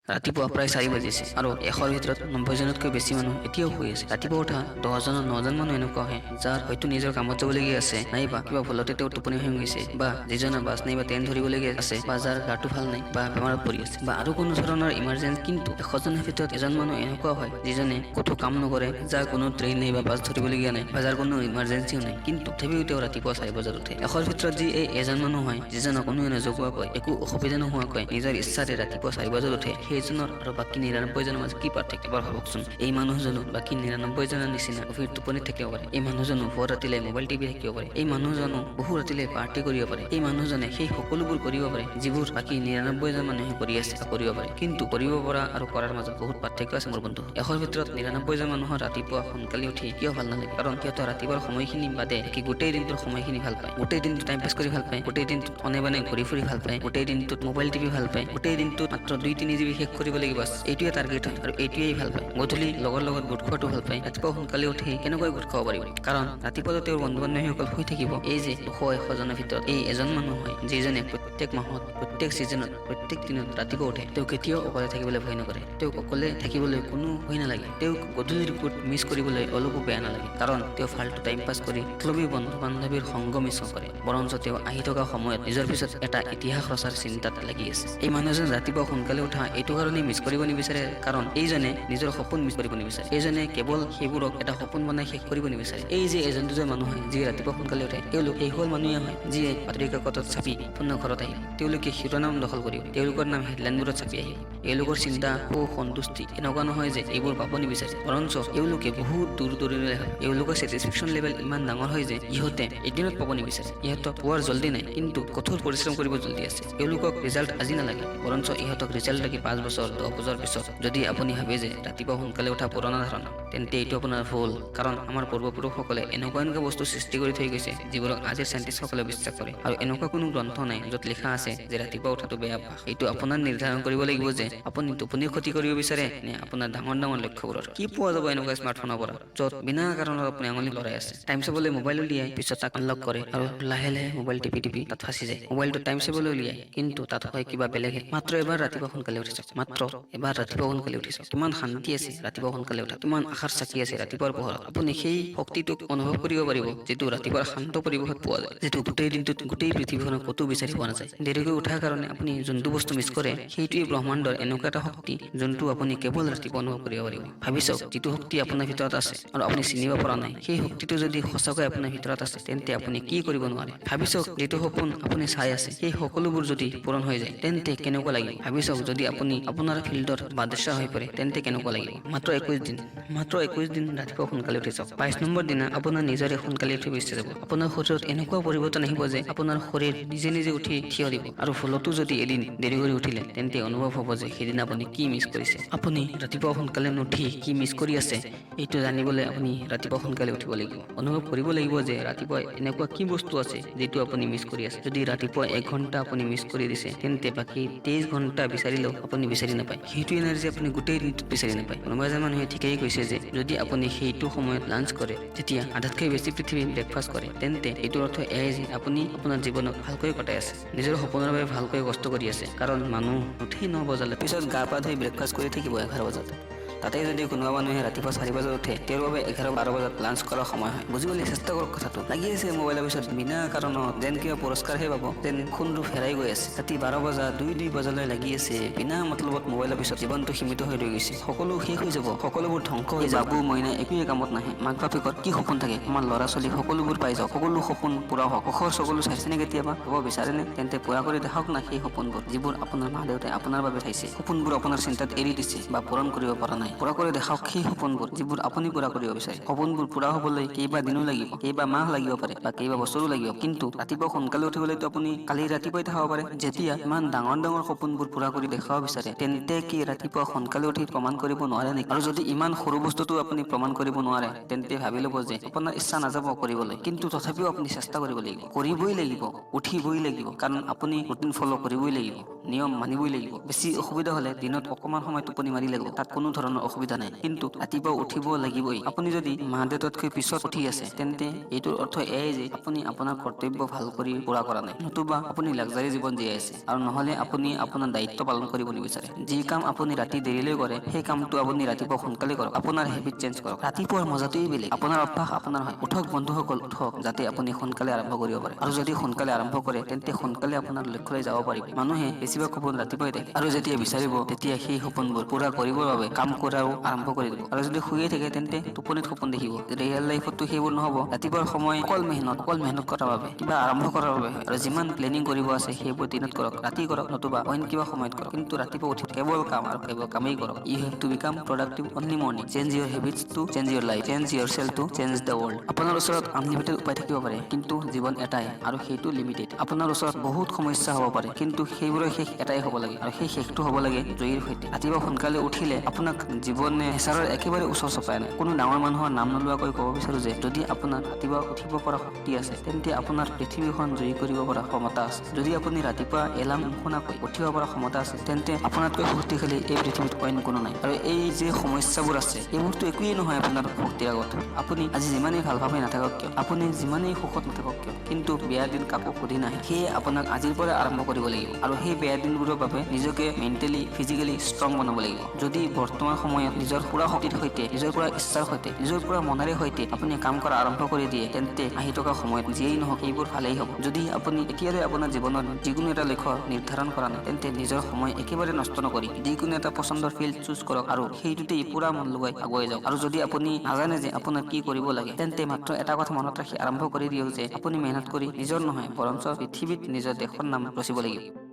ৰাতিপুৱা প্ৰায় 4 বাজিছে আৰু 100ৰ ভিতৰত 90জনতকৈ বেছি মানুহ এতিয়াও শুই আছে। ৰাতিপুৱা উঠা 10জনৰ 9জন মানুহ এনেকুৱা হয়, যাৰ হয়তো নিজৰ কামত যাবলগীয়া আছে, নাইবা কিবা ভুলতে তেওঁ টোপনি ভাঙি গৈছে, বা যিজনে বাছ নাইবা ট্ৰেইন ধৰিবলগীয়া আছে, বা যাৰ গাটো ভাল নাই বা বেমাৰত পৰি আছে, বা আৰু কোনো ধৰণৰ ইমাৰ্জেঞ্চি। কিন্তু 100জনৰ ভিতৰত এজন মানুহ এনেকুৱা হয়, যিজনে ক'তো কাম নকৰে, যাৰ কোনো ট্ৰেইন নাই বা বাছ ধৰিবলগীয়া নাই, বা যাৰ কোনো ইমাৰ্জেঞ্চিও নাই, কিন্তু তথাপিও তেওঁ ৰাতিপুৱা 4 বজাত উঠে। 100ৰ ভিতৰত যি এই এজন মানুহ হয়, যিজনক কোনোৱে নজগোৱাকৈ, একো অসুবিধা নোহোৱাকৈ নিজৰ ইচ্ছাৰে ৰাতিপুৱা 4 বজাত উঠে, সেইজনৰ আৰু বাকী 99জনৰ মাজত কি পাৰ্থক্য, এবাৰ ভাবকচোন। এই মানুহজনো বাকী 99জনৰ নিচিনা গভীৰ টোপনিত থাকিব পাৰে। এই মানুহজনো ভৰ ৰাতিলৈ মোবাইল টিপি থাকিব পাৰে। এই মানুহজনো বহু ৰাতিলৈ পাৰ্টি কৰিব পাৰে। এই মানুহজনে সেই সকলোবোৰ কৰিব পাৰে, যিবোৰ বাকী 99জন মানুহে কৰি আছে বা কৰিব পাৰে। কিন্তু কৰিব পৰা আৰু কৰাৰ মাজত বহুত পাৰ্থক্য আছে, মোৰ বন্ধু। 100ৰ ভিতৰত 99জন মানুহৰ ৰাতিপুৱা সোনকালে উঠি কিয় ভাল নালাগে? কাৰণ সিহঁতৰ ৰাতিপুৱাৰ সময়খিনি বাদে বাকী গোটেই দিনটোৰ সময়খিনি ভাল পায়। গোটেই দিনটো টাইম পাছ কৰি ভাল পায়। গোটেই দিনটোত অনে বনে ঘূৰি ফুৰি ভাল পায়। গোটেই দিনটোত মোবাইল টিপি ভাল পায়। গোটেই দিনটোত মাত্ৰ 2-3 জিবি শেষ কৰিব লাগিব, বাছ, এইটোৱে টাৰ্গেট হয় আৰু এইটোৱেই ভাল পায়। গধূলি লগৰ লগত গোট খোৱাটো ভাল পায়। ৰাতিপুৱা সোনকালে উঠি কেনেকৈ গোট খাব পাৰিব? কাৰণ ৰাতিপুৱাতো তেওঁৰ বন্ধু বান্ধৱীসকল শুই থাকিব। এই যে 200 100জনৰ ভিতৰত এই এজন মানুহ হয়, যিজনে প্ৰত্যেক মাহত, প্ৰত্যেক ছিজনত, প্ৰত্যেক দিনত ৰাতিপুৱা উঠে, তেওঁ কেতিয়াও অকলে থাকিবলৈ ভয় নকৰে। তেওঁক অকলে থাকিবলৈ কোনো ভয় নালাগে। তেওঁক গধূলিৰ গোট মিছ কৰিবলৈ অলপো বেয়া নালাগে, কাৰণ তেওঁ ফাল্টু টাইম পাছ কৰি মতলবী বন্ধু বান্ধৱীৰ সংগ মিছ নকৰে। বৰঞ্চ তেওঁ আহি থকা সময়ত নিজৰ পিছত এটা ইতিহাস ৰচাৰ চিন্তাত লাগি আছে। এই মানুহজন ৰাতিপুৱা সোনকালে উঠা এইটো কাৰণেই মিছ কৰিব নিবিচাৰে, কাৰণ এইজনে নিজৰ সপোন মিছ কৰিব নিবিচাৰে। এইজনে কেৱল সেইবোৰক এটা সপোন বনাই শেষ কৰিব নিবিচাৰে। এই যে এজন দুজন মানুহ হয়, যিয়ে ৰাতিপুৱা সোনকালে উঠে, তেওঁলোক সেইসকল মানুহে হয়, যিয়ে বাতৰি কাকতত ছাপি আপোনাৰ ঘৰত আহিব। তেওঁলোকে শিৰোনাম দখল কৰিব। তেওঁলোকৰ নাম হেডলাইনবোৰত ছাপি আহিব। এওঁলোকৰ চিন্তা, সুখ, সন্তুষ্টি এনেকুৱা নহয় যে এইবোৰ পাব নিবিচাৰে, বৰঞ্চ এওঁলোকে বহুত দূৰ দূৰণিলৈ ভাবে। এওঁলোকৰ ছেটিছফেকশ্যন লেভেল ইমান ডাঙৰ হয় যে ইহঁতে এদিনত পাব নিবিচাৰে। ইহঁতক পোৱাৰ জল্দি নাই, কিন্তু কঠোৰ পৰিশ্ৰম কৰিব জল্দি আছে। এওঁলোকক ৰিজাল্ট আজি নালাগে, বৰঞ্চ ইহঁতক ৰিজাল্ট লাগে 5 বছৰ, 10 বছৰ পিছত। যদি আপুনি ভাবে যে ৰাতিপুৱা সোনকালে উঠা পুৰণা ধাৰণা, তেন্তে এইটো আপোনাৰ ভুল। কাৰণ আমাৰ পূৰ্বপুৰুষসকলে এনেকুৱা এনেকুৱা বস্তু সৃষ্টি কৰি থৈ গৈছে, যিবোৰক আজিৰ চাইণ্টিষ্টসকলে বিশ্বাস কৰে। আৰু এনেকুৱা কোনো গ্ৰন্থ নাই, য'ত লিখা আছে যে ৰাতিপুৱা উঠাটো বেয়া অভ্যাস। এইটো আপোনাৰ নিৰ্ধাৰণ কৰিব লাগিব যে আপুনি টোপনিৰ ক্ষতি কৰিব বিচাৰে নে আপোনাৰ ডাঙৰ ডাঙৰ লক্ষ্যবোৰৰ। কি পোৱা যাব এনেকুৱা স্মাৰ্টফোনৰ পৰা, য'ত বিনা কাৰণত আপুনি আঙুলি লৰাই আছে? টাইম চাবলৈ মোবাইল উলিয়াই পিছত তাক আনলক কৰে আৰু লাহে লাহে মোবাইল টিপি টিপি তাত ফাঁচি যায়। মোবাইলটো টাইম চাবলৈ উলিয়াই, কিন্তু তাত হয় কিবা বেলেগহে। মাত্ৰ এবাৰ ৰাতিপুৱা সোনকালে উঠি চাওক। মাত্ৰ এবাৰ ৰাতিপুৱা সোনকালে উঠি চাওক, কিমান শান্তি আছে ৰাতিপুৱা সোনকালে উঠা, কিমান আশাৰ চাকি আছে ৰাতিপুৱাৰ পোহৰত। আপুনি সেই শক্তিটোক অনুভৱ কৰিব পাৰিব, যিটো ৰাতিপুৱাৰ শান্ত পৰিৱেশত পোৱা যায়, যিটো গোটেই দিনটোত গোটেই পৃথিৱীখনত ক'তো বিচাৰি পোৱা নাযায়। দেৰিকৈ উঠাৰ কাৰণে আপুনি যোনটো বস্তু মিছ কৰে, সেইটোৱেই ব্ৰহ্মাণ্ডৰ এনেকুৱা এটা শক্তি, যোনটো আপুনি কেৱল ৰাতিপুৱা অনুভৱ কৰিব পাৰিব। ভাবি চাওক, যিটো শক্তি আপোনাৰ ভিতৰত আছে আৰু আপুনি চিনিব পৰা নাই, সেই শক্তিটো যদি সঁচাকৈ আপোনাৰ ভিতৰত আছে, তেন্তে আপুনি কি কৰিব নোৱাৰে? ভাবি চাওক, যিটো সপোন আপুনি চাই আছে, সেই সকলোবোৰ যদি পূৰণ হৈ যায়, তেন্তে কেনেকুৱা লাগিব? ভাবি চাওক, যদি আপুনি আপোনাৰ ফিল্ডৰ বাদশ্বাহ হৈ পৰে, তেন্তে কেনেকুৱা লাগিব? মাত্ৰ 21 দিন, মাত্ৰ 21 দিন ৰাতিপুৱা সোনকালে উঠি চাওক। 22 নম্বৰ দিনা আপোনাৰ নিজৰে সোনকালে উঠিব ইচ্ছা যাব। আপোনাৰ শৰীৰত এনেকুৱা পৰিৱৰ্তন আহিব যে আপোনাৰ শৰীৰ নিজে নিজে উঠি থিয় দিব। আৰু ভুলতো যদি এদিন দেৰি কৰি উঠিলে, তেন্তে অনুভৱ হ'ব যে সেইদিনা আপুনি কি মিছ কৰিছে। আপুনি ৰাতিপুৱা সোনকালে নুঠি কি মিছ কৰি আছে, এইটো জানিবলৈ আপুনি ৰাতিপুৱা সোনকালে উঠিব লাগিব। অনুভৱ কৰিব লাগিব যে ৰাতিপুৱা এনেকুৱা কি বস্তু আছে, যিটো আপুনি মিছ কৰি আছে। যদি ৰাতিপুৱা 1 ঘণ্টা আপুনি মিছ কৰি দিছে, তেন্তে বাকী 23 ঘণ্টা বিচাৰিলেও আপুনি বিচাৰি নাপায়। সেইটো এনাৰ্জি আপুনি গোটেই দিনটোত বিচাৰি নাপায়। কোনোবা এজন মানুহে ঠিকেই কৈছে যে যদি আপুনি সেইটো সময়ত লাঞ্চ কৰে, যেতিয়া আধাতকৈ বেছি পৃথিৱী ব্ৰেকফাষ্ট কৰে, তেন্তে এইটোৰ অৰ্থ এয়াই যে আপুনি আপোনাৰ জীৱনক ভালকৈ কটাই আছে, নিজৰ সপোনৰ বাবে ভালকৈ কষ্ট কৰি আছে। কাৰণ মানুহ উঠেই 9 বজালৈ, পিছত গা পা ধুই ব্ৰেকফাষ্ট কৰি থাকিব 11 বজাত। তাতে যদি কোনোবা মানুহে ৰাতিপুৱা 4 বজাত উঠে, তেওঁৰ বাবে 11-12 বজাত লাঞ্চ কৰাৰ সময় হয়। বুজিবলৈ চেষ্টা কৰক কথাটো। লাগি আছে মোবাইলৰ পিছত বিনা কাৰণত, যেন কিবা পুৰস্কাৰহে পাব, যেন সোণৰূপ হেৰাই গৈ আছে। ৰাতি 12 বজা, 2-2 বজালৈ লাগি আছে বিনা মতলবত মোবাইলৰ পিছত। জীৱনটো সীমিত হৈ ৰৈ গৈছে। সকলো শেষ হৈ যাব, সকলোবোৰ ধ্বংস হৈ যাব। বাবু মইনা একোৱে কামত নাহে। মাক বাপেকৰ কি সপোন থাকে? আমাৰ ল'ৰা ছোৱালী সকলোবোৰ পাই যাওক, সকলো সপোন পূৰা হওক। সুখৰ চকুলো চাইছেনে কেতিয়াবা? হ'ব বিচাৰেনে? তেন্তে পূৰা কৰি দেখাওক না সেই সপোনবোৰ, যিবোৰ আপোনাৰ মা দেউতাই আপোনাৰ বাবে চাইছে। সপোনবোৰ আপোনাৰ চিন্তাত এৰি দিছে বা পূৰণ কৰিব পৰা নাই। পূৰা কৰি দেখাওক সেই সপোনবোৰ, যিবোৰ আপুনি পূৰা কৰিব বিচাৰে। সপোনবোৰ পূৰা হ'বলৈ কেইবা দিনো লাগিব, কেইবা মাহ লাগিব পাৰে বা কেইবা বছৰো লাগিব। কিন্তু ৰাতিপুৱা সোনকালে উঠিবলৈতো আপুনি কালি ৰাতিপুৱাই দেখাব পাৰে। যেতিয়া ইমান ডাঙৰ ডাঙৰ সপোনবোৰ পূৰা কৰি দেখুৱাব বিচাৰে, তেন্তে কি ৰাতিপুৱা সোনকালে উঠি প্ৰমাণ কৰিব নোৱাৰে নেকি? আৰু যদি ইমান সৰু বস্তুটো আপুনি প্ৰমাণ কৰিব নোৱাৰে, তেন্তে ভাবি ল'ব যে আপোনাৰ ইচ্ছা নাযাব কৰিবলৈ, কিন্তু তথাপিও আপুনি চেষ্টা কৰিব লাগিব, কৰিবই লাগিব, উঠিবই লাগিব, কাৰণ আপুনি ৰুটিন ফ'ল' কৰিবই লাগিব। নিয়ম মানিবই লাগিব। বেছি অসুবিধা হ'লে দিনত অকণমান সময় টোপনি মাৰি লাগিব, তাত কোনো ধৰণৰ অসুবিধা নাই, কিন্তু ৰাতিপুৱা উঠিব লাগিবই। আপুনি যদি মা দেউতাতকৈ পিছত উঠি আছে, তেন্তে এইটোৰ অৰ্থ এয়াই যে আপুনি আপোনাৰ কৰ্তব্য ভাল কৰি পূৰা কৰা নাই, নতুবা আপুনি লাক্সাৰী জীৱন জীয়াই আছে, আৰু নহ'লে আপুনি আপোনাৰ দায়িত্ব পালন কৰিব নিবিচাৰে। যি কাম আপুনি ৰাতি দেৰিলৈ কৰে, সেই কামটো আপুনি ৰাতিপুৱা সোনকালে কৰক। আপোনাৰ হেবিট চেঞ্জ কৰক। ৰাতিপুৱাৰ মজাটোৱেই বেলেগ। আপোনাৰ অভ্যাস আপোনাৰ হয়। উঠক বন্ধুসকল, উঠক, যাতে আপুনি সোনকালে আৰম্ভ কৰিব পাৰে। আৰু যদি সোনকালে আৰম্ভ কৰে, তেন্তে সোনকালে আপোনাৰ লক্ষ্যলৈ যাব পাৰিব। মানুহে বেছিভাগ সপোন ৰাতিপুৱাই দেখে, আৰু যেতিয়া বিচাৰিব তেতিয়া সেই সপোনবোৰ পূৰা কৰিবৰ বাবে কাম কৰাও আৰম্ভ কৰি দিব। আৰু যদি শুইয়ে থাকে, তেন্তে টোপনিত সপোন দেখিব। ৰিয়েল লাইফততো সেইবোৰ নহ'ব। ৰাতিপুৱাৰ সময় অকল মেহনত, অকল মেহনত কৰাৰ বাবে, কিবা আৰম্ভ কৰাৰ বাবে হয়। আৰু যিমান প্লেনিং কৰিব আছে, সেইবোৰ দিনত কৰক, ৰাতি কৰক, নতুবা অইন কিবা সময়ত কৰক, কিন্তু ৰাতিপুৱা উঠি কেৱল কাম আৰু কেৱল কামেই কৰক। You have to become productive only morning. Change your habits to change your life. Change yourself to change the world. আপোনাৰ ওচৰত আনলিমিটেড উপায় থাকিব পাৰে, কিন্তু জীৱন এটাই আৰু সেইটো লিমিটেড। আপোনাৰ ওচৰত বহুত সমস্যা হ'ব পাৰে, কিন্তু সেইবোৰৰ শেষ এটাই হ'ব লাগে, আৰু সেই শেষটো হ'ব লাগে জয়ীৰ সৈতে। ৰাতিপুৱা সোনকালে উঠিলে আপোনাক জীৱনে হেঁচাৰৰ একেবাৰে ওচৰ চপাই আনে। কোনো ডাঙৰ মানুহৰ নাম নোলোৱাকৈ ক'ব বিচাৰো যে যদি আপোনাৰ ৰাতিপুৱা উঠিব পৰা শক্তি আছে, তেন্তে আপোনাৰ পৃথিৱীখন জয়ী কৰিব পৰা ক্ষমতা আছে। যদি আপুনি ৰাতিপুৱা এলাৰ্ম নুশুনাকৈ উঠিব পৰা ক্ষমতা আছে, তেন্তে আপোনাতকৈ শক্তিশালী এই পৃথিৱীত অইন কোনো নাই। আৰু এই যে সমস্যাবোৰ আছে, এইবোৰতো একোৱেই নহয় আপোনাৰ শক্তিৰ আগত। আপুনি আজি যিমানেই ভালভাৱে নাথাকক কিয়, আপুনি যিমানেই সুখত নাথাকক কিয়, কিন্তু বেয়া দিন কাকো সুধি নাহে। সেয়ে আপোনাক আজিৰ পৰাই আৰম্ভ কৰিব লাগিব আৰু সেই বেয়া দিনবোৰৰ বাবে নিজকে মেণ্টেলি, ফিজিকেলি ষ্ট্ৰং বনাব লাগিব। যদি বৰ্তমান সময়ত নিজৰ পুৰা শক্তিৰ সৈতে, নিজৰ পুৰা ইচ্ছাৰ সৈতে, নিজৰ পুৰা মনেৰে সৈতে আপুনি কাম কৰা আৰম্ভ কৰি দিয়ে, তেন্তে আহি থকা সময়ত যিয়েই নহওক, সেইবোৰ ভালেই হ'ব। যদি আপুনি এতিয়ালৈ আপোনাৰ জীৱনত যিকোনো এটা লক্ষ্য নিৰ্ধাৰণ কৰা নাই, তেন্তে নিজৰ সময় একেবাৰে নষ্ট নকৰি যিকোনো এটা পচন্দৰ ফিল্ড চুজ কৰক আৰু সেইটোতেই পুৰা মন লগাই আগুৱাই যাওক। আৰু যদি আপুনি নাজানে যে আপোনাৰ কি কৰিব লাগে, তেন্তে মাত্ৰ এটা কথা মনত ৰাখি আৰম্ভ কৰি দিয়ক যে আপুনি মেহনত কৰি নিজৰ নহয়, বৰঞ্চ পৃথিৱীত নিজৰ দেশৰ নাম ৰচিব লাগিব।